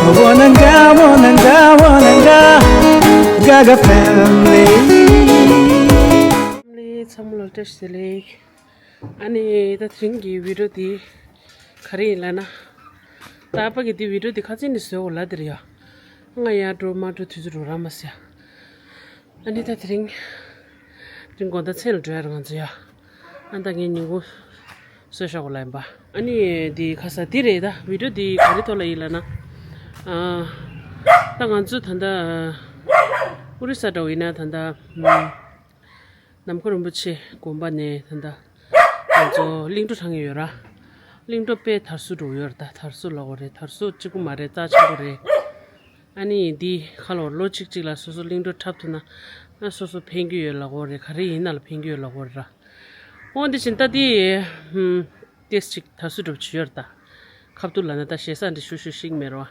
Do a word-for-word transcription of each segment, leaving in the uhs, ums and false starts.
Wananga, wananga, wananga, Gaga family. ཚང་མ་ལ་བཀྲ་ཤིས་བདེ་ལེགས། ཨ་ནི་ད་དེ་རིང་གི་བི་ཌིའོ་འདི་ག་རེ་ཡིན་ལབ་ན། ད་ཨ་ཕ་གིས་འདི་བི་ཌིའོ་འདི་ཁ་སང་ནས་བཟོས་ཡོད་ལབ་དེ་རེད་ཡ། ང་ཡར་འགྲོ་མར་འགྲོ་དུས་ཚོད་འགྲོ་རག་མ་སོང་ཡ། ཨ་ནི་ད་དེ་རིང་དེ་རིང་དགོང་དག་མཚན་ལ་འགྲོ་ཡ་རེད་ང་ཚོ་ཡ། ཨ་ད་ངས་ཉིན་གུང་གསོལ་ཞོག་ལ་ཡིན་པ། ཨ་ནི་འདི་ཁ་ས་འདི་རེད། ད་བི་ཌིའོ་འདི་ག་རེ་ཐོག་ལ་ཡིན་ལབ་ན། ཨ་ད་ང་ཚོ་ད་ལྟ་ཨུ་རི་ས་འདྲ་བོ་ཡིན་ན་ད་ལྟ་ནམ་མཁའ་རིན་པོ་ཆེ་དགོན་པ་ནས་ད་ལྟ་ང་ཚོ་གླིང་བྲོ་འཁྲབ་མཁན་ཡོད་ར། གླིང་བྲོ་དཔེ་དར་སྲོལ་འགྲོ་ཡོད་ར། ད་དར་སྲོལ་ལབ་དགོས་རེད། དར་སྲོལ་གཅིག་པུ་མ་རེད། རྩ་ཆེན་པོ་རེད། ཨ་ནི་འདི་ཁ་ལོ་ལོ་གཅིག་གཅིག་ལ་སོ་སོ་གླིང་བྲོ་འཁྲབ་ཐུབ་ན། ཨ་སོ་སོ་ཕན་གྱི་ཡོད་ལབ་དགོས་རེད། ག་རེ་ཡིན་ན་ལ་ཕན་གྱི་ཡོད་ལབ་དགོས་རེད་ར། འོ་འདི་བཞིན་ད་འདི་ཧུམ། ཏེས་ཅིག་ད་སུ་འགྲུབ་བྱུ་ཡོད་ད། ཁབ་ཏུ་ལ་ན་ད་ཞེ་ས་འདི་ཞུ་ཞུ་ཤིག་མེ་རོ།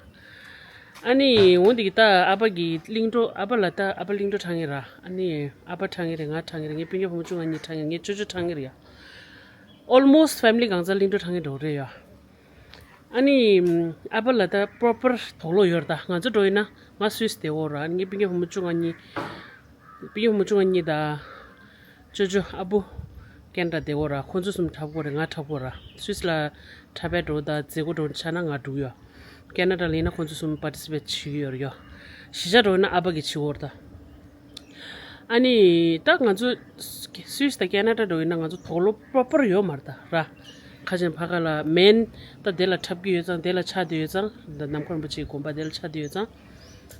ཨ་ནི་འོ་འདི་གི་ད་ཨ་ཕ་གི་གླིང་བྲོ། ཨ་ཕ་ལ་ད་ཨ་ཕ་གླིང་བྲོ་འཁྲབ་མཁན་ར། ཨ་ནི་ཨ་ཕ་འཁྲབ་མཁན་རེད། ང་འཁྲབ་མཁན་རེད། ངའི་སྤུན་ཀྱག་བུ་མོ་བཅུ་ང་གཉིས་འཁྲབ་མཁན། ངའི་ཅོ་ཅོ་འཁྲབ་མཁན་རེད་ཡ། Almost family གང་ཚང་གླིང་བྲོ་འཁྲབ་མཁན་འགྲོ་རེད་ཡ། ཨ་ནི་ཨ་ཕ་ལ་ད་པོ་རོ་པར་དུག་ལོག་ཡོད་ར་ད། ང་ཚོ་འགྲོ་ཡིན་ན་ང་སུད་སི་བསྡད་ཡོད་ར། ཨ་ནི་ངའི་སྤུན་ཀྱག་བུ་མོ་བཅུ་ང་གཉིས། སྤུན་ཀྱག་བུ་མོ་བཅུ་ང་གཉིས་དང་། ཅོ་ཅོ་ཨ་བུ་ཁེ་ན་ཌ་བསྡད་ཡོད་ར། ཁོང་ཚོ་གསུམ་འཁྲབ་དགོས་རེད། ང་འཁྲབ་དགོས་ར། སུད་སི་ལ་འཁྲབ་པའི་འགྲོ་ད་མཛད་སྒོ་འགྲོ་ཆ་ན་ང་འགྲོ་གི་ཡོད། ཁེ་ན་ཌ་ལ་ཡིན་ན་ཁོང་ཚོ་གསུམ་པར་ཊི་སི་པེཊ་བྱེད་ཀྱི་ཡོད་ར་ཡོད། གཞིས་ཆགས་འགྲོ་ཡིན་ན་ཨ་ཕ་གིས་བྱེད་ཀྱི་ཡོད་ར་ད། ཨ་ནི་ད་ང་ཚོ་སུད་སི་དང་ཁེ་ན་ཌ་འགྲོ་ཡིན་ན་ང་ཚོ་དུག་ལོག་པོ་རོ་པར་ཡོད་མ་རེད་ད་ར། ཁ་ཆེན་ཕ་ག་ལ་མེན་ད་དེ་ལ་འཁྲབ་ཀྱི་ཡོད་ཙང་། དེ་ལ་ཆགས་བསྡད་ཡོད་ཙང་། ད་ནམ་མཁའ་རིན་པོ་ཆེའི་དགོན་པ་དེ་ལ་ཆགས་བསྡད་ཡོད་ཙང་།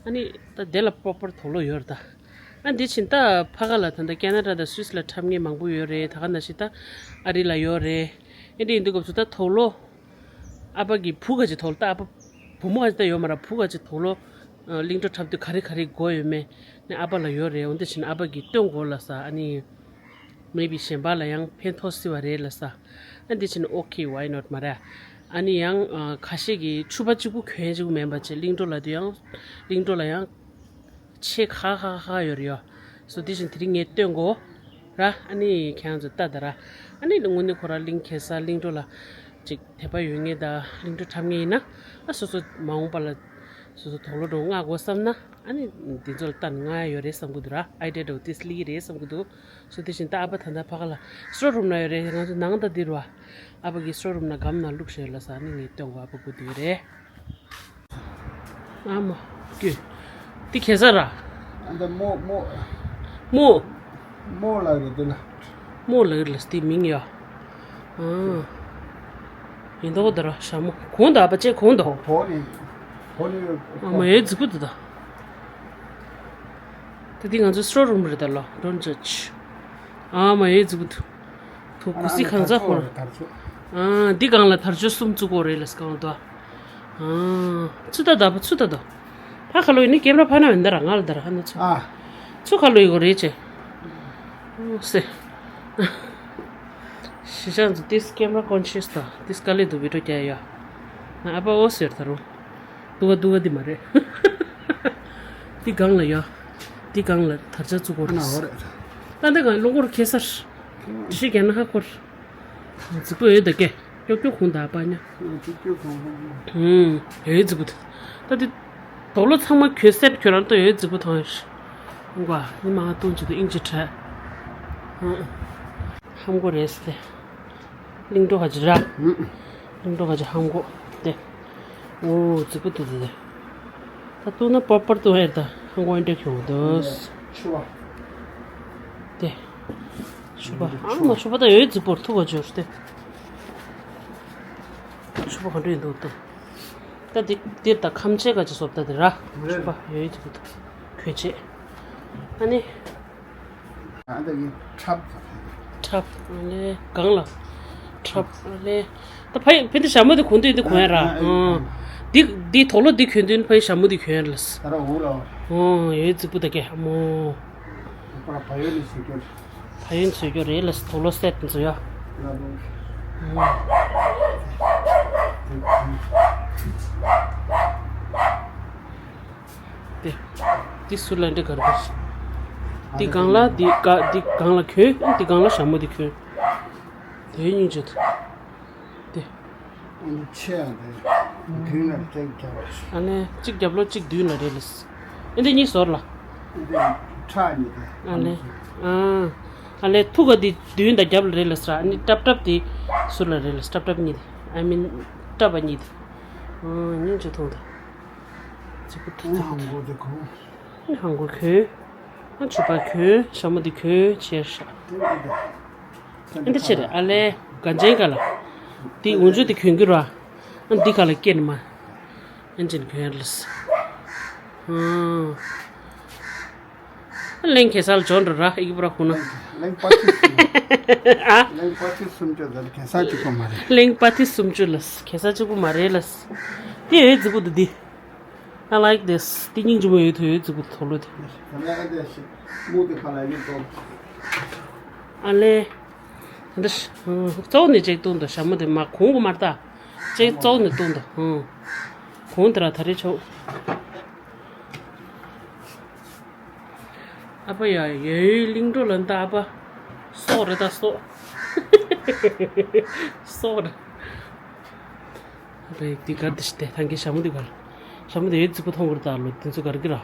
ཨ་ནི་ད་དེ་ལ་པོ་རོ་པར་དུག་ལོག་ཡོད་ར་ད། ཨ་འདི་ཕྱིན་ད་ཕ་ག་ལ་ད་ལྟ་ཁེ་ན་ཌ་དང་སུད་སི་ལ་འཁྲབ་མཁན་མང་པོ་ཡོད་རེད། ད་ག་ནང་བཞིན་ད་ཨ་རི་ལ་ཡོད་རེད། ཨེ་འདྲ་ཡིན་དུས་སྐབས་སུ་ད་དུག་ལོག་ཨ་ཕ་གི་བུ་ག་ཅིག་དུག་ལོག་ད་ཨ་ཕ་བུ་མོ་ག་ཅིག་ད་ཡོད་མ་ར། བུ་ག་ཅིག་དུག་ལོག་གླིང་བྲོ་འཁྲབ་དུས་ག་རེ་ག་རེ་དགོས་ཡོད་མེད་ནི་ཨ་ཕ་ལ་ཡོད་རེད། འོ་འདི་ཕྱིན་ཨ་ཕ་གིས་སྟོན་དགོས་ལབ་ས། ཨ་ནི་མེ་བི་གཞན་པ་ལ་ཡང་ཕན་ཐོགས་སྲིད་པ་རེད་ལབ་ས། ཨ་འདི་ཕྱིན་ཨོ་ཁེ། Why not མ་རེད། ཨ་ནི་ཡང་ཨ་ཁ་ཤས་ཀྱིས་ཕྱུ་པ་གཅིག་པུ་གྱོན་གཅིག་པུ་མིན་པ་བྱས། གླིང་བྲོ་ལབ་དུས་ཡང་གླིང་བྲོ་ལ་ཡང་ཆེ་ཁ་ཁ་ཁ་ཡོད་རེད་ཡོ། སོ་འདི་བཞིན་དེ་རིང་ངས་སྟོན་གོ་ར། ཨ་ནི་ཁྱེད་རང་ཚོ་ལྟ་ད་ར། ཨ་ནི་དངོས་གནས་ཁོ་རང་གླིང་གེ་སར་གླིང་བྲོ་ལ་ཅིག་དད་པ་ཡོད་མཁན་དང་གླིང་བྲོ་འཁྲབ་མཁན་ཡིན་ན། ཨ་སོ་སོ་མ་འོངས་པ་ལ་སོ་སོ་དུག་ལོག་འགྲོ་མངག་དགོས་བསམ་ན། ཨ་ནི་འདི་ཚོ་ལ་ལྟ་ན་ང་ཡོད་རེད་བསམ་གི་འདུག་ར། ཨའི་ཌི་ཡ་འདྲ་བོ་ཏིས་སླེབས་ཀྱི་རེད་བསམ་གི་འདུག་སོ་དེ་བཞིན་ད་ཨ་ཕ་ད་ལྟ་ཕ་ག་ལ་སི་ཊོར་རུམ་ན་ཡོད་རེད། ང་ཚོ་ནང་ད་འདིར་བ། ཨ་ཕ་གི་སི་ཊོར་རུམ་ན་སྒམ་ནང་བླུགས་བཞག་ཡོད་ལབ་ས། ཨ་ནི་ངས་སྟོན་གོ། ཨ་ཕ་སྒུག་བསྡད་ཡོད་རེད། ཨ་མ་ཀྱུ། འདི་གེ་སར་ར། ཨ་ད་མོ་མོ། མོ། མོ་ལ་རེད་དེ་ལ། མོ་ལ་རེད་ལ་སྟེ་མིང་ཡ། ཨ། ཡིན་མདོག་ད་ར་ཞྭ་མོ་གོང་དུ་ཨ་ཕ་ཅེ་གོང་དུ། བོ་ནི། བོ་ནི། ཨ་མ་ཡའི་རྫིག་པོ་འདུག་ད། ད་འདི་ང་ཚོའི་སི་ཊོར་རུམ་རེད་ད་ལོ། Don't judge། ཨ་མ་ཡའི་རྫིག་པོ་འདུག་ཐུག་གུ་སི་ཁང་ཚ་ཧོར། ཨ་འདི་སྒང་ལ་དར་ལྕོག་གསུམ་བཙུགས་དགོས་རེད་ལ་སྒང་དུ། ཨ་ཚུ་ད་ད་ཕ་ཚུ་ད་ད། ཕ་ཁ་ལོ་ཡིན་ནི་ཀེམ་ར་ཕ་ན་འོན་ད་ར་ང་ལ་ད་ར་ཧ་ན་ཚུ། ཨ། ཚུ་ཁ་ལོ་ཡི་གོ་རེད་ཅེ། ཨོ་སེ། ཤི་ཤང་ཚུ་ཏིས་ཀེམ་ར་ཀོན་ཤི་ཡས་ད་ཏིས་ཀ་ལེ་དུ་བི་ཌིའོ་རྒྱག་ཡ། ཨ་ཕ་ཨོ་ཟེར་ད་རུང་། དུ་བ་དུ་བ་འདི་མ་རེད། འདི་སྒང་ལ་ཡ། འདི་སྒང་ལ་དར་ལྕོག་བཙུགས་དགོས་རེད། ཨ་ན་འོ་རེད། ད་འདི་སྒང་ལོ་འཁོར་གེ་སར། འདི་ཤི་རྒྱ་ན་ཧ་འཁོར། རྫིག་པོ་ཡོད་ད་ཀེ། ཀྱོག་ཀྱོག་ཁུང་ད་པ་ཉ། ཀྱོག་ཀྱོག་ཁུང་། ཧུམ། ཡོད་རྫིག་པོ་ད། ད་འདི། དོག་ལོ་ཚང་མ་གྱོན་སེ་ཁྱོད་རང་ལྟོས་ཡོད་རྫིག་པོ་ཐོང་ཡོད། ཧུང་ག་ནི་མ་ཏོང་ཅི་ད་ཨིན་ཅི་ཁྲ། ཧུང་། ཧམ་གོ་རེད་སེ། གླིང་བྲོ་ཁ་ཅིག་ར། ཧུང་། གླིང་བྲོ་ཁ་ཅིག་ཧམ་གོ། དེ། འོ་རྫིག་པོ་འདུག་དེ་དེ། ད་ལྟུང་ན་པར་པར་ལྟུང་ཡ་ད་ཧམ་གོ་ཨེ་འདྲ་ཁྱོང་འདུག་ཆུ་བ། དེ། ཆུ་བ་ཨ་མ་ཆུ་བ་ད་ཡོད་རྫིག་པོར་ཐུག་ག་འབྱོར་ཏེ། ཆུ་བ་ག་འདྲ་ཡིན་འདུག་ད། ད་འདི་འདིར་ད་ཁམ་ཆས་ག་ཅིག་བཟོ་ད་དེ་ར། ཆུ་བ་ཡོད་རྫིག་པོ་ད། གོས་ཆས། ཨ་ནི། ཨ་ད་ཡིན་ཁྲབ། ཁྲབ་ཨ་ལེ་གང་ལ། ཁྲབ་ཨ་ལེ། ད་ཕ་ཡི་ཕན་དེ་ཞྭ་མོ་དེ་གོན་དུས་དེ་གོན་ཡ་ར། ཨ་ཨ་ཨ། འདི་འདི་དོག་ལོ་འདི་གོན་དུས་ཕ་ཡི་ཞྭ་མོ་དེ་གོན་ཡ་ར་ལ། ད་ར་འུ་ལ། ཨོ་ཡོད་རྫིག་པོ་ད་ཀེ་ཨ་མོ། ད་ར་བ་ཡོད་ནི་ཟེར་རྒྱུ། བ་ཡོད་ཟེར་རྒྱུ་རེད་ལ་དོག་ལོ་སེ་ཊི་འཛུགས་ཡ། ལ་ལུ། ཨ། དེ། དེ་སུ་ལ་འདྲི་གར་བར། དེ་གང་ལ་དེ་ག་དེ་གང་ལ་གྱོན་དེ་གང་ལ་ཞྭ་མོ་དེ་གྱོན། དེ་སྙིང་རྗེ་དུ། དེ། ཆེ་ཡང་དེ། མདུན་ལ་གཅིག་རྒྱབ་ལ། ཨ་ནི་གཅིག་རྒྱབ་ལོགས་གཅིག་མདུན་ལ་རེད་ལགས། ཨ་འདི་གཉིས་ཟུར་ལ། ཨ་འདི་ཁྲག་གཉིས་དེ། ཨ་ལེ། ཨ། ཨ་ལེ་ཐུག་ག་འདི་མདུན་དང་རྒྱབ་ལ་རེད་ལགས་སོ། ཨ་ནི་ཏབ་ཏབ་འདི་ཟུར་ལ་རེད་ལགས། ཏབ་ཏབ་གཉིས་དེ། ཨ་མིན་ཏབ་པ་གཉིས་དེ། ཨ་སྙིང་རྗེ་ཐུང་དང་། གཅིག་པུ་ཐུག་ཨ་ནི་ཧང་གོ་དེ་ཁོ། ཨ་ནི་ཧང་གོ་གྱོན། ཨ་ཕྱུ་པ་གྱོན། ཞྭ་མོ་འདི་གྱོན་བྱས་ཤག། ཨ་འདི་ཕྱིར་ཨ་ལེ་དགའ་ཆེན་ག་ལ། འདི་འུ་ཚོ་འདི་གྱོན་གྱི་ར། ཨ་འདི་ག་ལ་སྐྱེས་ནི་མ། ཨ་འཇིན་གྱོན་ལགས། ཨ་གླིང་གེ་སར་ལ་འབྱོར་འགྲོ་ར་ཨི་གི་པུ་ར་ཁུ་ན། གླིང་པ་ཏི་སུམ། ཨ། གླིང་པ་ཏི་སུམ་ཅུ་ལ་གེ་སར་གཅིག་པོ་མ་རེད། གླིང་པ་ཏི་སུམ་ཅུ་ལ་གེ་སར་གཅིག་པོ་མ་རེད་ལགས། འདི་འོད་རྫིག་པོ་འདུག་འདི། I like this. འདི་སྙིང་རྗེ་མོ་ཡོད་དོ། འོད་རྫིག་པོ་དོ་ལོ་དེ། ཨ་ལེ། འདི་ཧྲ་གཙོ་བོ་ནས་ཅིག་བཏུང་དོ། ཞྭ་མོ་དེ་མ་གོང་གོ་མ་ལྟ། ཅིག་གཙོ་བོ་ནས་བཏུང་དོ། ཧུང་། གོང་དེ་ར་ད་རེ་ཆོག། ཨ་ཕ་ཡ་ཡོའི་གླིང་གྲོ་ལ་འདི་ཨ་ཕ། སྲོག་རེད་ད་སྲོག། སྲོག་རེད། རེད་འདི་གར་འདི་ཞིག་སྟེ་ཐང་གི་ཞྭ་མོ་འདི་གར། ཞྭ་མོ་འདི་ཡོད་རྫིག་པོ་མཐོང་གི་རེད་ད་ལོ་འདི་ཚོ་གར་གི་ར།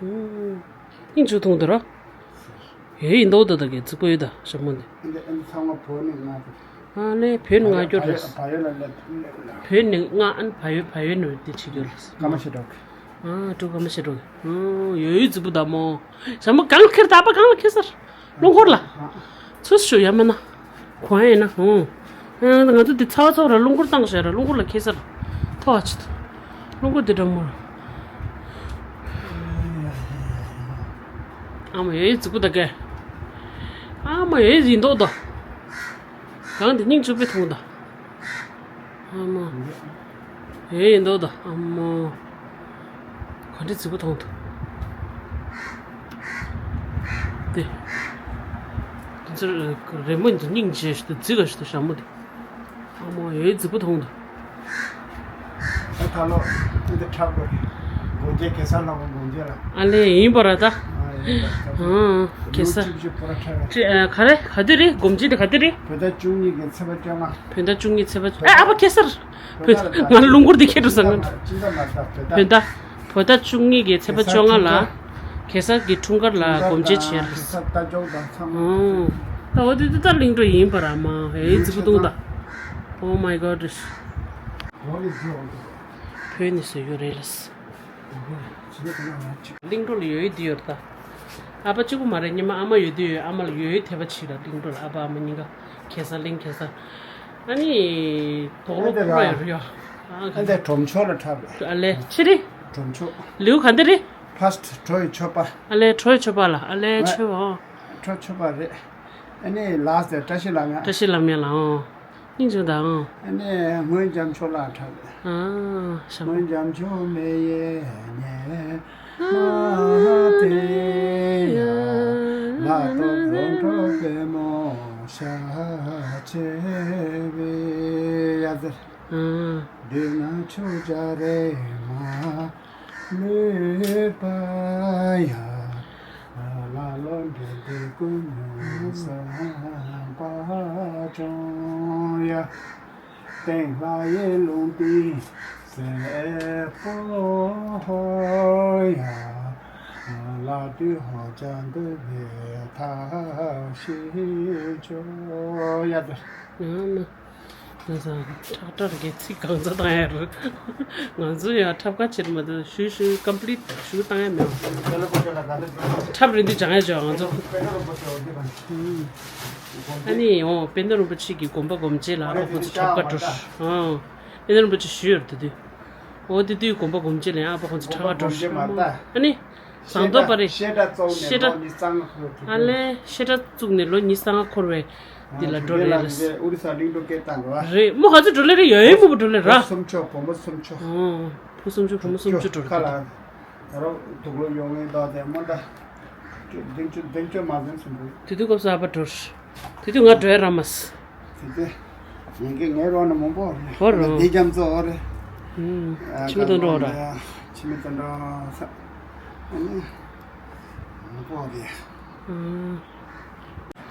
ཨུམ། སྙིང་རྗེ་མཐོང་འདི་ར། ཡོད་ཡིན་མདོག་ད་ད་གི་རྫིག་པོ་ཡོད་ད་ཞྭ་མོ་འདི། འདི་འདི་ཚང་མ་བོད་ནས་མངགས་ཏེ། ཨ་ནི་བོད་ནས་མངགས་རྒྱུ་རེད། བལ་ཡུལ་ལ་སླེབས། བོད་ནས་མངགས། ཨ་ནི་བལ་ཡུལ་བལ་ཡུལ་ནས་འདི་བྱེད་རྒྱུ་རེད། ཀ་མ་ཤི་འགྲོ་གི། ཨ་འགྲོ་ཀ་མ་ཤི་འགྲོ་གི། ཨ་ཡོད་ཡོད་རྫིག་པོ་ད་མོ། ཞྭ་མོ་གང་ལ་ཁྱེར་ད་ཨ་ཕ་གང་ལ་ཁྱེར་ཟེར། རླུང་འཁོར་ལ། ཚུར་ཞུ་ཡ་མེད་ན། གོ་ཡ་ཡིན་ན་ཧུང་། ཨ་ང་ཚོ་འདི་ཚ་བ་ཚ་བ་ར་རླུང་འཁོར་བཏང་བཞག་ར་རླུང་འཁོར་ལ་ཁྱེར་ཟེར། ཐོག་ཨ་ཆི་ད། རླུང་འཁོར་འདི་འདྲ་མོ་ར། ཨ་མ་ཡོད་ཡོད་རྫིག་པོ་ད་གས། ཨ་མ་ཡོད་ཡོད་ཡིན་མདོག་ད། གང་དེ་སྙིང་རྗེ་པོ་མཐོང་ད། ཨ་མ། ཨེ་ཡིན་མདོག་ད་ཨ་མ། ག་འདྲ་རྫིག་པོ་མཐོང་ད། དེ། དེ་ཚོ་རེད་མོ་འདི་སྙིང་རྗེ་ཞིག་ཏུ་རྫིག་ག་ཞིག་ཏུ་ཞྭ་མོ་དེ། ཨ་མ་ཨེ་རྫིག་པོ་མཐོང་ད། ད་ད་ལོ་འདི་འཁྲབ་དགོས་རེད། སྒོ་འབྱེད་གེ་སར་ལྷ་ཁང་སྒོ་འབྱེད་ལ། ཨ་ལེ་ཡིན་པ་ར་ད། ཨ་ཡིན་པ་ར་ད། ཨང་གེ་སར། ལོ་བཅུ་བཞི་པོ་ར་འཁྲབ་ར། ཅི་ཨ་ག་རེ་ག་དུས་རེད་སྒོ་འབྱེད་དེ་ག་དུས་རེད། བོད་ཟླ་བཅུ་གཉིས་ཀྱི་ཚེས་པ་བཅོ་ལྔ། བོད་ཟླ་བཅུ་གཉིས་ཚེས་པ་ཨ་ཨ་ཕ་གེ་སར། བོད་ཟླ་ང་ལ་རླུང་འཁོར་འདི་ཁྱེར་འགྲོ་ས་ང་། སྤྱི་ཟླ་མ་ཟླ་བོད་ཟླ། བོད་ཟླ། བོད་ཟླ་བཅུ་གཉིས་ཀྱི་ཚེས་པ་བཅོ་ལྔ་ལ། གེ་སར་གྱི་འཁྲུངས་སྐར་ལ་སྒོ་འབྱེད་བྱས་རེད། གེ་སར་རྟ་མཆོག་དང་ཚང་མ། ཨོ། ད་འོ་དེ་དེ་ད་གླིང་འགྲོ་ཡིན་པ་ར་མ་ཧེ་རྫིག་པོ་འདུག་ད། Oh my god། བོད་ནས་བཟོས་ཡོད་རེད་ལགས། གླིང་འགྲོ་ལ་ཡོད་ཡོད་འདི་ཡོད་རེད་ད། ཨ་ཕ་གཅིག་པུ་མ་རེད། སྔོན་མ་ཨ་མ་ཡོད་དུས་ཨ་མ་ལ་ཡོད་ཡོད་དད་པ་བྱེད་ལ་གླིང་འགྲོ་ལ་ཨ་ཕ་ཨ་མ་གཉིས་ཀ་གེ་སར་གླིང་གེ་སར། ཨ་ནི་དོག་ལོ་ཨ་ཁུ་པ་ཡོད་རེད་ཡ། ཨ་འདི་གྲོམ་ཆོག་ལ་འཁྲབ་རེད། ཨ་ལེ་ཕྱི་རེད། གྲོམ་ཆོག་ལེའུ་ག་འདི་རེད། ཕར་སི་ཊི་གྲོ་ཡི་མཆོད་པ། ཨ་ལེ་གྲོ་ཡི་མཆོད་པ་ལ་ཨ་ལེ་མཆོད་པ། གྲོ་མཆོད་པ་རེད། ཨ་ནི་ལ་སི་ཊི་བཀྲ་ཤིས་ལྷ་མོ། བཀྲ་ཤིས་ལྷ་མོ་ལ་ཨང་། སྙིང་རྗེ་དང་། ཨ་ནི་སྔོན་འཇམ་ཆོག་ལ་འཁྲབ་རེད། ཨ་ཞྭ་མོ། སྔོན་འཇམ་ཆོག་མེ་ཡེ་ཉེ། མ་དེ་ཡ། ལ་ཏོ་བཟོ་འཕྲོ་པད་མོ་ཤ་ཆེ་བའི་ཡ་ཟེར། ཨ། བདུད་ནག་ཕྱོགས་རྒྱ་རེ་མ་ལུས་པ་ཡ། ལ་ལོ་འདྲེ་འདྲེ་ཀུན་ཉོན་བསམ་པ་སྐྱོང་ཡ། སྟེང་ལྷ་ཡི་ལུང་པའི་སྲས་པོ་ཡ། ལ་དུས་ཧོ་ཅང་འདུ་བའི་ཐབས་ཤེས་ཆོག་ཡ། ང་ཚོ་ཁྲག་ཁྲག་གི་ཚིག་གང་ཚ་བཏང་ཡ་རུ། ང་ཚོ་ཡང་འཁྲབ་ཁ་ཕྱིར་མ་དེ་ཞུ་ཞུ་ཀམ་པི་ལིཊ་ཞུ་བཏང་ཡ་མེད། འཁྲབ་རེད་འདི་སྦྱང་ཡ་བྱོས་ང་ཚོ། ཨ་ནི་འོ་དཔལ་ལྡན་རིན་པོ་ཆེ་གི་དགོན་པ་སྒོམ་ཆེན་ལ་ཨ་ཁོ་ཚོ་འཁྲབ་ཁ་འགྲོ། ཨ་དཔལ་ལྡན་རིན་པོ་ཆེ་ཞུ་ཡོད་དེ་དུས། འོ་དེ་དུས་དགོན་པ་སྒོམ་ཆེན་ལ་ཡང་ཨ་ཕ་ཁོ་ཚོ་འཁྲབ་ཁ་འགྲོ། ཨ་ནི། ཟངས་མདོག་པ་རེད། བཤད་གྲྭ་བཙུགས་ནས་ལོ་ཉི་ཤུ་རྩ་ལྔ་འཁོར་བའི་དུས། ཨ་ལེ་བཤད་གྲྭ་བཙུགས་ནས་ལོ་ཉི་ཤུ་རྩ་ལྔ་འཁོར་བའི་འདི་ལ་འགྲོ་རེད་ལ། ཨུ་རི་ས་གླིང་འགྲོ་སྐད་བཏང་རོ། རེད་མོ་ག་ཚོད་འགྲོ་ལེ་རེད་ཡོད་ཡོད་མོ་བུ་འགྲོ་ལེ་ར། བུ་སུམ་ཅུ་བུ་མོ་སུམ་ཅུ། ཨོ། བུ་སུམ་ཅུ་བུ་མོ་སུམ་ཅུ་འགྲོ་ཁ་ལ། རེད། ད་རུང་དུག་ལོག་ཡོང་ངེས་དོ་དེ་མོ་འདྲ། བདེན་བཅུ་བདེན་བཅུ་མ་ཟིན་སུམ་ཅུ། དེ་དུས་སྐབས་སུ་ཨ་ཕ་འགྲོ། དེ་དུས་ང་འགྲོ་ཡ་ར་མ་སི། དེ་དུས་ངས་ཀྱི་ངའི་རོགས་ནི་མང་པོ་རེད། ཧོ་རོ། དེ་རྒྱ་མཚོ་ཨོ་རེད། ཨུམ། ཨ། ཆུ་མིག་དོན་གྲོགས་ར། ཆུ་མིག་དོན་གྲོགས་ས། ཨ་ནི།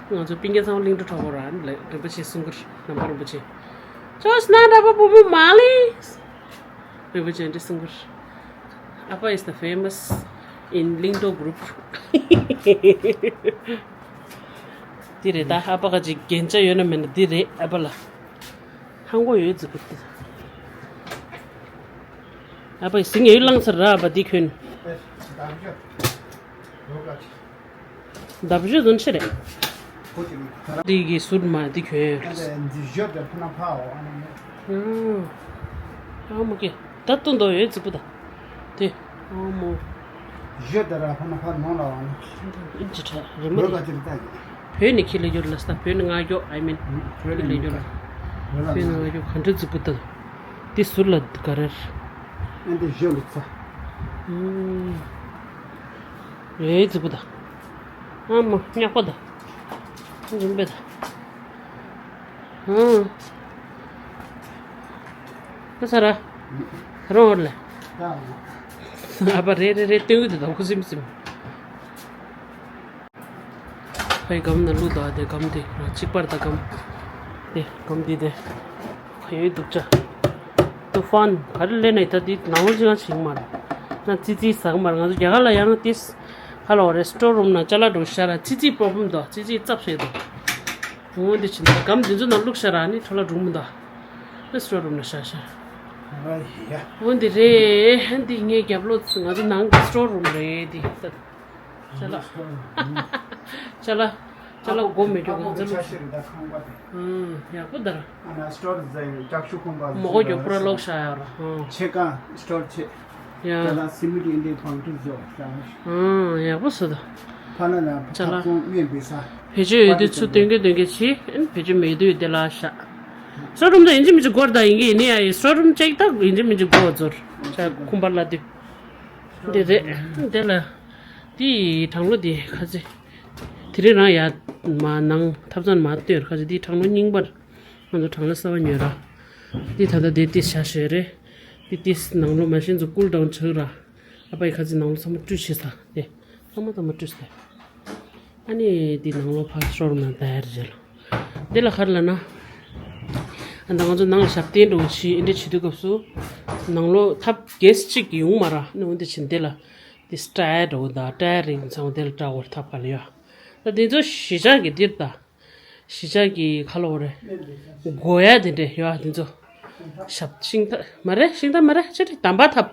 ཨ། ང་ཚོ་སྤུན་ཀྱག་ཚང་མ་གླིང་ཕྲན་གྲོགས་པོ་ར་ལ་རིན་པོ་ཆེ་གསུང་གི་རེད། ནང་པ་རིན་པོ་ཆེ། ཅོས་ན་འདྲ་པོ་བུ་མོ་མ་ལི། རིན་པོ་ཆེ་འདི་གསུང་གི་རེད། ཨ་ཕ is the famous in ལིང་ཏོ་གུ་རུབ། འདི་རེད་ད། ཨ་ཕ་ག་ཅིག་རྒྱན་ཆ་ཡོད་ན་མེད་ན་འདི་རེད། ཨ་ཕ་ལ་ཧང་གོ་ཡོད་ཟིག་གི། ཨ་ཕ་ཟིང་ཡོད་ལང་ཚར་ར། ཨ་ཕ་འདི་གྱོན། འདབ་བཞོ་འདོན་ཆེ་རེད། འདི་གི་ཟུར་མ་འདི་གྱོན། ཨ་མོ་ཀེ། ད་ཏུ་འདོ་ཡོད་ཟིག་པུ་ད། དེ། ཨ་མོ། ཨིན་ཇི་ཁྲ་རེ་མ་རེད། བོད་ནས་ཁྱི་ལ་ཡོད་ལ་ས། བོད་ནས་ང་ཡོད། I mean། ཁྱི་ལ་ཡོད་ལ། བོད་ནས་ང་ཡོད། ག་འདྲ་ཟིག་པུ་ད། འདི་ཟུར་ལ་ག་རེ། ཨེ་འདི་ཞོ་ལུག་ཚ། ཨེ་ཟིག་པུ་ད། ཨ་མོ་ཉག་པ་ད། རིམ་པས་ད། ཨང་། ད་ས་ར། ད་རོང་ཧོར་ལ། ཨ་ཕ་རེ་རེ་རེ་སྟོན་གི་འདུག་ད་ཁུ་སིམ་སིམ། ཕའི་སྒམ་ན་བླུགས་དང་དེ་སྒམ་དེ་གཅིག་པར་ད་སྒམ། དེ་སྒམ་དེ་དེ། ཕ་ཡོད་སྡུག་ཅག་ཏུ་ཧྥན་ག་རེ་ལེན་ནས་ད་དེ་ནང་ལོགས་ཅིག་ང་ཞིག་མ་རེད། ན་ཙི་ཙི་ཟ་གི་མ་རེད། ང་ཚོ་རྒྱ་གར་ལ་ཡང་དེ་ཧ་ལོ་རེ་སི་ཊོར་རུམ་ན་ཅ་ལག་འགྲོ་ཤ་ར་ཙི་ཙི་པོ་བུམ་དོ་ཙི་ཙི་ཙབ་བྱེད་དོ། འོ་འདི་ཕྱིན་ད་སྒམ་འདི་ཚོ་ནང་བླུགས་ཤ་ར་ནི་འཕྲོ་ལ་འགྲོ་མི་འདུག་ན་སི་ཊོར་རུམ་ན་ཤ་ཤ། ཨ་ཡ། འོ་འདི་རེད། འདི་ངའི་རྒྱབ་ལོགས་ང་ཚོ་ནང་གི་སི་ཊོར་རུམ་རེད་འདི་ད། ཅ་ལག་ཅ་ལག་ཅ་ལག་སྒོ་མེད་རྒྱུ་ང་ཚོ་ལོག་ཨང་། ཡག་པོ་དར། ཨ་ན་སི་ཊོར་ཟེར་ཀྱག་ཤུ་ཁུམ་པ་མོ་གོ་རྒྱོག་པོ་ར་ལོག་བཞག་ཡོད་ར། ཨང་། ཆེ་ཀ་སི་ཊོར་ཆེ། ཡ། ད་ལ་སི་མི་ཊི་འདི་བང་ཁྲི་བཟོ་ཤག་ཨང་། ཡག་པོ་བཟོ་ད། ཕ་ན་ན་ཅ་ལག་ཐབ་ཚང་སྨན་པའི་ས། བེད་སྤྱོད་ཡོད་དུས་ཚུར་འདོན་གྱི་འདོན་གྱི་བྱེད། ཨན་བེད་སྤྱོད་མེད་དུས་དེ་ལ་བཞག་སི་ཊོར་རུམ་ད་ཡིན་གཅིག་མིན་གཅིག་སྒོར་ད་ཡིན་གྱི་ཡིན་ནི་ཡ་ཡི་སི་ཊོར་རུམ་ཅེག་ད་ཡིན་གཅིག་མིན་གཅིག་སྒོ་ཚོར། ཅ་ཁུམ་པ་ལ་དུས། འདི་རེད། འདི་ལ། འདི་ཡི་གྲང་ལོ་འདི་ཁ་ཚེ། དེ་རིང་རང་ཡ་མ་ནང་ཐབ་ཚང་མ་སྟོན་ཁ་ཚེ་འདི་གྲང་ལོ་རྙིང་པར། ང་ཚོ་གྲང་ལོ་གསར་པ་ཉོས་ར། འདི་ད་ལྟ་འདི་ཏིས་བྱ་ཞོད་རེད། འདི་ཏིས་ནང་ལོ་མ་ཤིན་ཚོ་ཀུལ་ཌའུན་ཆགས་ར། ཨ་ཕ་ཡི་ཁ་ཚེ་ནང་ལོ་ཚང་མ་བཀྲུས་བྱས་ས་དེ། ཚང་མ་ཚང་མ་བཀྲུས་ས། ཨ་ནི་འདི་ནང་ལོ་ཕར་ཤོ་རུམ་ནང་ད་ཡར་རེད་ལ། འདི་ལ་ག་རེ་ལབ་ན། ཨ་ད་ང་ཚོ་ནང་ལ་ཞབས་བརྟན་འགྲོ་གི་ཆེད་འདི་འདྲ་བྱེད་དུས་སྐབས་སུ། ནང་ལོ་ཐབ་གེ་སི་གཅིག་ཡོང་མ་ར་ནི་འོན་ཏེ་ཕྱིན་འདི་ལ། འདི་ཊ་ཡར་འགྲོ་གི་ད་ཊ་ཡར་རིང་ཚང་འདི་ལ་སྤྲད་དགོས་ཐབ་ག་ལ་ཡོད། ད་འདི་ཚོ་གཞིས་ཆགས་ཀྱི་འདིར་ད། གཞིས་ཆགས་ཀྱི་ཁ་ལོ་རེད། དགོས་ཡ་དེ་འདྲས་ཡོད་ཨ་དེ་ཚོ། ཞབས་ཤིང་ཐབ་མ་རེད། ཤིང་ཐབ་མ་རེད། ཅི་རེད། དམ་པ་ཐབ།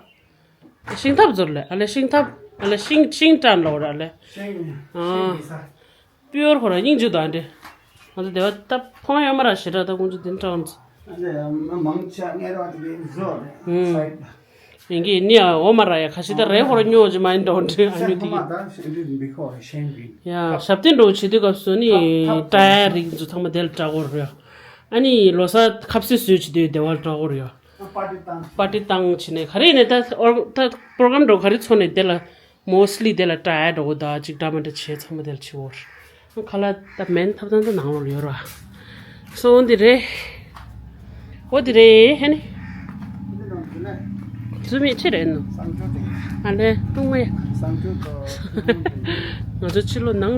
ཤིང་ཐབ་ཚོར་ལས་ཨ་ལས་ཤིང་ཐབ་ཨ་ལས་ཤིང་ཤིང་ཀྲན་ལོ་ར་ལས། ཤིང་། ཨ། ཤིང་གི་ས། པིའོར་ཁོ་ར་སྙིང་རྗེ་དང་འདྲེ། ང་ཚོ་དེ་བ་ད་མཐོང་ཡོད་མ་ར་ཞེ་དྲག་ད་ཁོང་ཚོ་དེ་འདྲ་འམ། ཨ་ལས་མ་མང་ཆ་ངེར་བ་དེ་གའི་བཟོ་རེད། ཨུམ། སའིད། ཡིན་གྱི་ནི་ཨ་འོ་མ་ར་ཡ་ཁ་ཤི་ད་རེ་ཧོ་ར་ཉོ་ཅི་མ་ཡིན་འགྲོ་འདྲི་ཨ་ཉོ་དེ་གི་ཡ་ཞབས་བརྟན་འགྲོ་བྱེད་དུས་སྐབས་སུ་ནི་ཀྲ་ཡ་རིགས་ཚོ་ཚང་མ་དེ་ལ་སྤྲད་དགོས་རེད། ཨ་ནི་ལོ་གསར་ཁ་ཟས་བཟོས་བྱེད་དུས་དེ་བ་ལ་སྤྲད་དགོས་རེད། པར་ཊི་བཏང་བྱས་ནས་ག་རེ་ནས་ད་ཨོར་ད་པྲོ་གྲམ་འགྲོ་ག་རེ་ཚོ་ནས་དེ་ལ། མོ་སི་ལི་དེ་ལ་ཀྲ་ཡ་འགྲོ་གི་ད་ཅིག་འདྲ་མི་འདྲ་བྱས་ཚང་མ་དེ་ལ་བྱེད་འོར། ཁ་ལག་ད་མེན་ཐབ་ཚང་ད་ནང་ལོགས་ལ་ཡོད་ར། སོང་འདི་རེད། འོ་འདི་རེད་ཧེ་ནི། ཛུ་མི་ཆི་རེད་ནོ། ཨ་ལེ་ཏུང་མེ། ང་ཚོ་ཕྱི་ལོགས་ནང་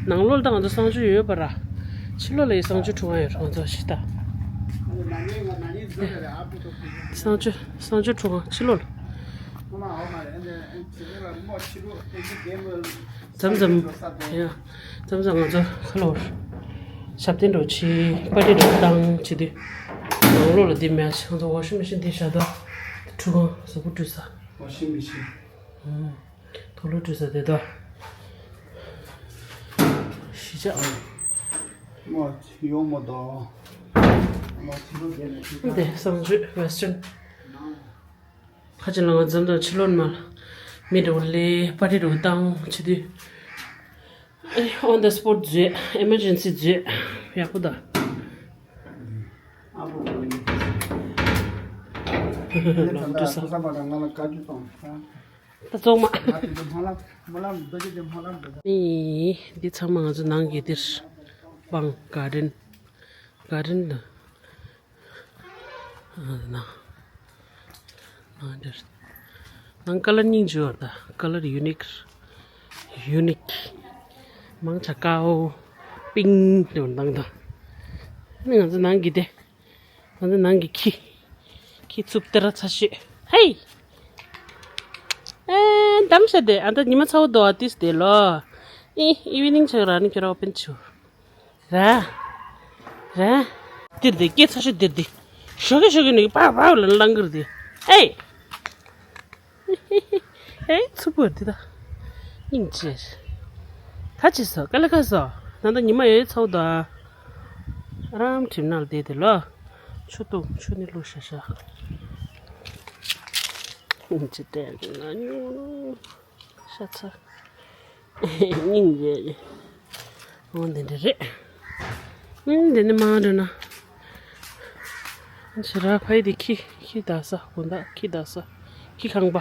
ནང་ལོགས་ལ་ད་ང་ཚོ་གསང་སྤྱོད་ཡོད་པ་ར། ཕྱི་ལོགས་ལ་ཡི་གསང་སྤྱོད་ཁྲུང་ང་ཡོད་ར་ང་ཚོ་ཤི་ད། གསང་སྤྱོད་གསང་སྤྱོད་ཁྲུང་ང་ཕྱི་ལོགས་ལ། མཚམས་མཚམས་ཡ། མཚམས་མཚམས་ང་ཚོ་ཁ་ལོར་ཞབས་བརྟན་འགྲོ་ཆེ་པར་ཊི་འགྲོ་བཏང་བྱེད་དུས། ནང་ལོགས་ལ་འདི་མེད་ང་ཚོ་ཝ་ཤིང་མེ་ཤིན་འདི་བཞག་ད། ཁྲུ་གང་གཟུགས་པོ་བཀྲུས་ས། ཝ་ཤིང་མེ་ཤིན། དུག་ལོག་བཀྲུས་ས་དེ་ད། ཞི་ཆགས། མ་ཡོང་མ་དོ། མ་ཐི་རུ་དེ་ནས་ཤི་ད། འདི་གསང་སྤྱོད་ཝེ་སི་ཊརན། ཁ་ཅིག་ལ་ང་འཛོམས་དང་ཕྱི་ལོགས་མ་ལ་མི་འགྲོ་ལེ་པར་ཊི་འགྲོ་བཏང་བྱེད་དུས། ཨོན་ད་སི་པོཊ་བཟོས། ཨེ་མར་ཇེན་སི་བཟོས། ཡག་པོ་ད། ལོང་ཏུ་ས། ད་ཙོག་མ། ནི་འདི་ཚང་མ་ང་ཚོ་ནང་གི་འདིར་སྤང་ག་ཌེན། ག་ཌེན་ད། ཨ་ན། འདིར། ནང་ཀ་ལར་སྙིང་རྗེ་བ་དང་ཀ་ལར་ཡུ་ནིག་ཡུ་ནིག་མང་ཆ་ཀའོ། པིང་དེ་བ་ནང་དང་། ནི་ང་ཚོ་ནང་གི་དེ། ང་ཚོ་ནང་གི་ཁྱི། ཁྱི་ཚུབ་སྟེ་ར་ཚ་ཤོས། ཧེ། ཨེ་འདམ་ཤ་དེ་ཨ་ད་ཉི་མ་ཚ་བོ་དོ་ཨ་ཏིས་དེ་ལོ། ཨི་ཨི་བི་ནིང་ཆག་ར་ནི་ཁྱོད་ར་ཨོ་པན་ཆུ། ར། ར། དིར་དི་སྐད་ཚ་ཤོད་དིར་དི། ཞོ་གི་ཞོ་གི་ནི་པག་པག་ལ་ལང་གིར་དི། ཨེ། ཨེ་ཚུ་པོ་དི་ད། སྙིང་རྗེ། ཁ་ཅི་སོ་ཀ་ལ་ཁ་སོ། ན་ད་ཉི་མ་ཡོད་ཚོགས་དོ། རམ་ཁྲིམ་ནལ་དེ་དི་ལོ། ཆུ་ཏུ་ཆུ་ནི་ལུ་ཤ་ཤ། སྙིང་རྗེ་དྲན་ན་ཉུང་། ཤ་ཚ། སྙིང་རྗེ། འོ་འདི་འདྲ་རེད། ཨུམ་འདི་ནི་མང་འདྲ་ན། ཕྱི་ར་ཕ་ཡི་དེ་ཁྱི་ཁྱི་ད་ས་དགོན་བདག་ཁྱི་ད་ས་ཁྱི་ཁང་པ།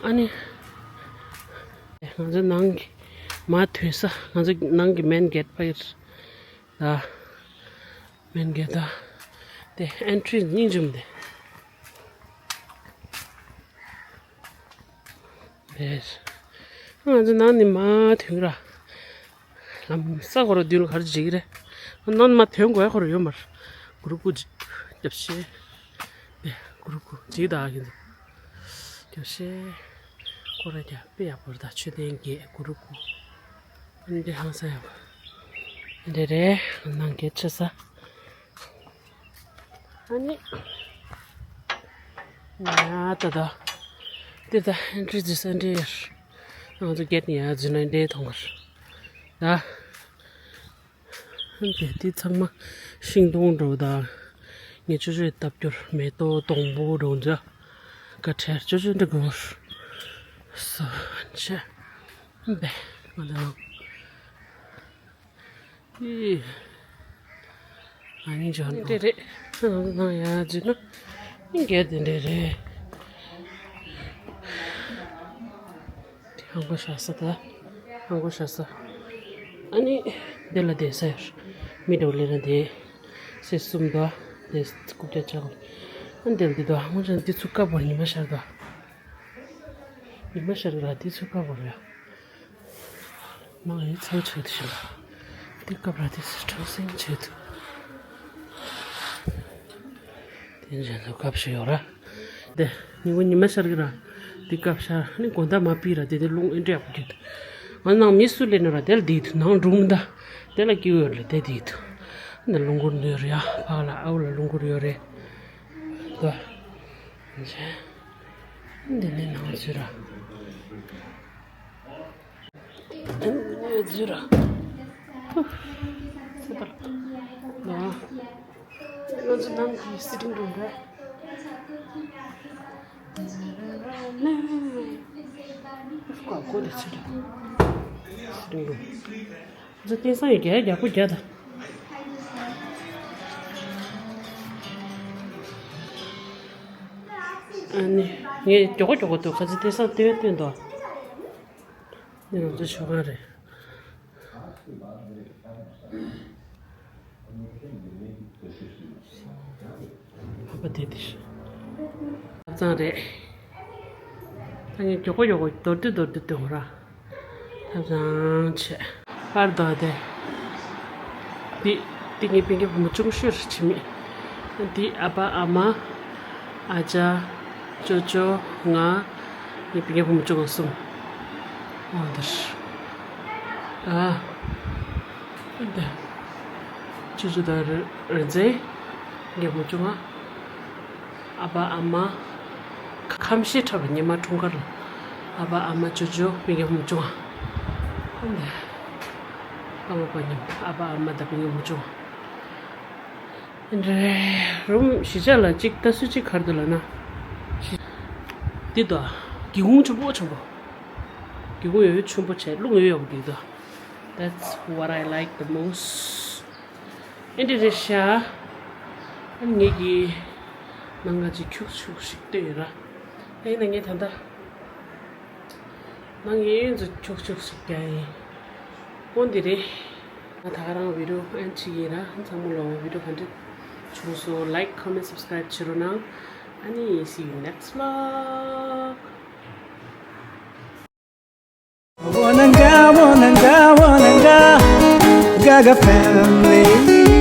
ཨ་ནི། ང་ཚོ་ནང་གི་མ་ཐོན་ས་ང་ཚོ་ནང་གི་མེན་གེ་ཊི་ཕ་ཡི་ར། མེན་གེ་ཊི་ད། དེ་ཨེན་ཊི་རི་སྙིང་རྗེ་མོ་དེ། རེད། ང་ཚོ་ནང་ནས་མར་ཐོན་ར། ལམ་ས་ཁོ་ར་མདུན་ལ་ག་རེ་བྱེད་ཀྱི་རེད། ནང་ནས་མར་ཐོན་དགོས་ཡ་ཁོ་ར་ཡོད་མ་རེད། གུ་རུ་ཀུ་རྒྱབ་ཤེས། རེད། གུ་རུ་ཀུ་ཇི་ད་གི་འདུག་རྒྱབ་ཤེས། ཁོ་ར་རྒྱབ་དཔེ་ཡག་པོ་རེད་ད་མཆོད་རྟེན་བརྒྱད་གུ་རུ་ཀུ། འདི་ཧང་སང་ཡག་པོ། འདི་རེད། ནང་གད་ཆེ་ས། ཨ་ནི། ཡ་ད་ད། འདི་ད་ཨེན་ཊི་རི་འཛུལ་ས་འདི་ཡར། ང་ཚོ་གེ་ཊི་ནས་ཡར་འཛུལ་ན་འདི་མཐོང་གི་རེད། ད། འདི་འདི་ཚང་མ་ཤིང་སྡོང་འདྲ་བོ་དང་། ངས་ཅོ་ཅོས་བཏབ་རྒྱུར་མེ་ཏོག་སྡོང་པོ་འདྲ་བོ་འཛུལ། ཀ་ཁྲེར་ཅོ་ཅོ་འདྲ་དགོས། སོ་ཆེ། འབེ་ང་ད་ནང་། ཨི། ཨ་ནི་འཇོན་པོ། དེ་རེད། ང་ཚོ་ནང་ཡར་འཛུལ་ན་ཨིན་གྱི་དེ་འདྲ་རེད། དེ་ཧང་གོ་ཤ་ས་ད། ཧང་གོ་ཤ་ས། ཨ་ནི་དེ་ལ་བསྡད་ས་ཡོད། མི་འགྲོ་ལེ་ན་དེ། སེ་གསུམ་ད། དེ་རྐུབ་བཀྱག་ཅག་ཨ་འདི་ལ་འདི་དོ་ཧང་གོ་ཤ་འདི་ཚུགས་ཀ་བོར་ཉི་མ་ཤར་ད། ཉི་མ་ཤར་ར་འདི་ཚུགས་ཀ་བོར་ཡ། མང་ཡོད་ཚོ་ཆེ་དུ་ཞིག་ལ། དེ་སྐབས་ར་དེ་སུ་ཁྲང་སེང་ཆེ་དུ། དེ་འཇན་དུ་སྐབས་ཤིག་ཡོད་ར། དེ་ཉིན་གུང་ཉི་མ་ཤར་གི་ར། དེ་སྐབས་ཤར་ནི་དགོང་དག་མ་པི་ར་དེ་དེ་རླུང་ཨེ་འདྲ་ཡག་པོ་རྒྱུད། ང་ནང་མི་སུ་ལེན་ན་ར་དེ་ལ་དེ་དུ་ནང་སྒྲུང་མི་འདའ། དེ་ལ་སྐྱིད་ཡོད་རེད་དེ་དེ་དུ། འདི་རླུང་སྒུར་འདོད་རེད་ཡ་ཕག་ལ་ཨའུ་ལ་རླུང་སྒུར་ཡོད་རེད། དོ། འཇན། འདི་ནི་ནང་ཚུད་ར། འཛུལ་ར། སི་པར། ང་ཚོ་ནང་གི་སི་ཊིང་རུམ་རེད། ཀོ་ཀོ་དེ་ཚུད་ར། སི་ཊིང་རུམ། ང་ཚོ་སྟེང་སང་ཡི་རྒྱ་རྒྱག་པོ་རྒྱ་དང་། ཨ་ནི། ངས་མགྱོགས་པོ་མགྱོགས་པོ་འདུག་ག་ཚོད་སྟེང་སང་སྟེང་བས་སྟོན་དོ། འདི་ང་ཚོ་ཞོགས་ཁང་རེད། ཨ་ཕ་དེ་དེ་ཤི། ཐབ་ཚང་རེད། ད་ངས་མགྱོགས་པོ་མགྱོགས་པོ་མདོར་བསྡུས་མདོར་བསྡུས་སྟོན་ར། ཐབ་ཚང་བྱས། པར་དོ་དེ། འདི་འདི་ངའི་སྤུན་ཀྱག་བུ་མོ་ཆུང་ཤོས་རེད་བྱེད་མི། འདི་ཨ་ཕ་ཨ་མ། ཨ་ཅག་ཅོ་ཅོ། ང་། ངའི་སྤུན་ཀྱག་བུ་མོ་ཆུང་བ་གསུམ། འོ་འདིར། ཨ། འདི། ཅོ་ཅོ་དང་རེ་རེ་འཛིན། སྤུན་ཀྱག་བུ་མོ་ཆུང་བ། ཨ་ཕ་ཨ་མ། ཁམས་ཤེས་འཁྲབ་པའི་ཉི་མ་འཁྲུངས་སྐར་ལ། ཨ་ཕ་ཨ་མ་ཅོ་ཅོ་སྤུན་ཀྱག་བུ་མོ་ཆུང་བ། ཨ་མ་པ་མཉམ་ཨ་ཕ་ཨ་མ་དང་སྤུན་ཀྱག་བུ་མོ་ཆུང་བ། རེད། རུམ་གཞིས་ཆགས་ལ་གཅིག་ལྟ་སུ་གཅིག་གར་འདུག་ལ་ན། འདི་དོ། སྒེའུ་ཁུང་ཆེན་པོ་ཆེན་པོ། སྒེའུ་ཁུང་ཡོད་ཡོད་ཆེན་པོ་བྱས་རླུང་ཡོད་ཡོད་པོ་འདུག་དོ། That's what I like the most. ཨེ་འདྲ་རེད་ཤག་ཨ་ངེད་ཀྱིས་ནང་ང་ཅིག་ཁྱུག་ཁྱུག་ཞིག་བཏོན་ཡོད་ར། ཨེ་ན་ངས་ད་ལྟ་ནང་ངས་ཡོད་ཚོ་ཁྱུག་ཁྱུག་ཞིག་རྒྱག་ཡིན། འོ་འདི་རེད། ང་ད་ག་རང་བི་ཌིའོ་ཨེན་ཌི་བྱེད་ཀྱི་ཡིན་ར། ཚང་མ་ལོ་བི་ཌིའོ་ག་འདྲ་བྱུང་སོང་། Like, comment, subscribe བྱེད་རོགས་གནང་། ཨ་ནི། see you next vlog. Wananga, wananga, wananga, Gaga family.